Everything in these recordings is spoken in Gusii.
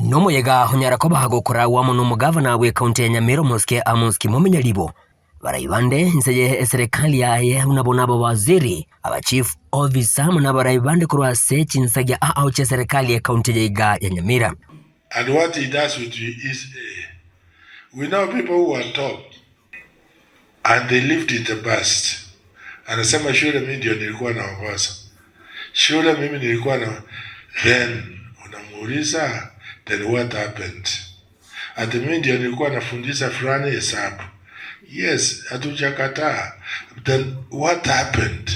Nomoyega onyara koba gokoragwa amo nomogavana bw'ekaunti ya Nyamira omosike Amos Kimomi Nyaribo, Abarai bande inse ye eserekari yaye buna bono abawaziri, aba chief officer amo nabarai bande korwa ase chinsagia ao chi'eserekari y'ekaunti eye iga ya Nyamira. And what he does with you is a We know people who are top and they lived in the past. Anasema shule mimi ndio nilikuwa naongoza. Shule mimi nilikuwa na then unamuuliza then what happened? Ati mimi ndio nilikuwa nafundisha fulani hesabu. Yes, hatujakataa. Then what happened?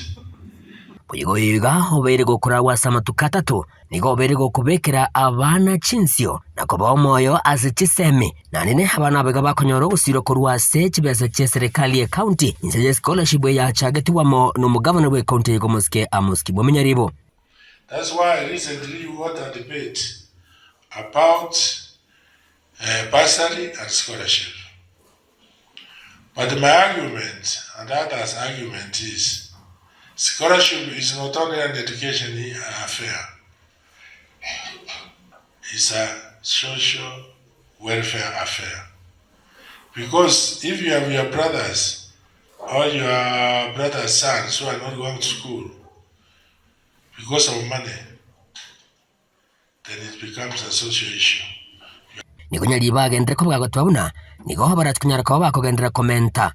Boigo iga obeire gokoragwa ase amatuko atato, nigo obeire gokobekera abana chinsio na kobaa omoyo ase chisemi, naende abana aba iga bakonyora ogosirwa korwa ase chibesa chi'eserekari y'ecounty inse ye scholarship eyachagetigwe amo nomogavana bw'ecounty eye Omosike Amos Kibwami Nyaribo. That's why recently you got a debate about bursary and scholarship. But my argument and others argument is scholarship is not only an education affair, it's a social welfare affair. Because if you have your brothers or your brother's sons who are not going to school because of money, then it becomes a social issue. Nigo nyaribo agenderere koba gagoteba buna nigo barache konyara koba bakogenderera komenta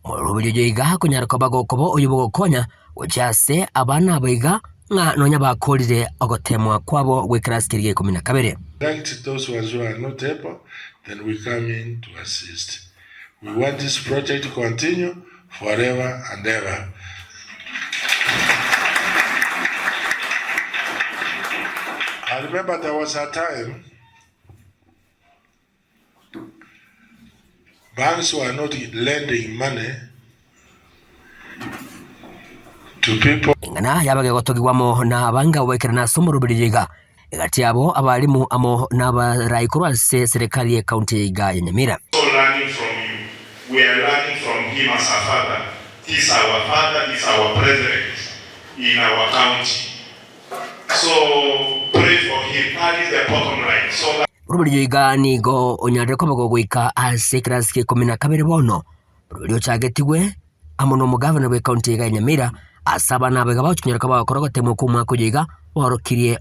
omoroberio oyo iga konyara koba gokoba oyo bogokonya gochia ase abana aba iga ng'a nonya bakorire ogotemwa kwabo gw'ekerasi keria gia ikomi na kabere. Like those ones who are not able, then we come in to assist. We want this project to continue forever and ever. I remember there was a time banks were not lending money to people. Eng'ana yabaga egotogigwa amo nabange abwo baikerana ase omoroberio iga, egati yabo abalimu amo nabarai korwa ase serikali y'ecounty eye iga ya Nyamira. So learning from you, we are learning from him as a father, he's our father, he's our president in our county so pray for him, that is the bottom line so that. Oroberio iga nigo onyarire koba gogoika ase ekerasi kia ikomi na kabere bono, oroberio ochagetigwe amo nomogavana bw'ecounty iga ya Nyamira, ase abana aba iga bagochinyora koba bagokora ogotemwa kw'omwaka oyo iga baorokirie.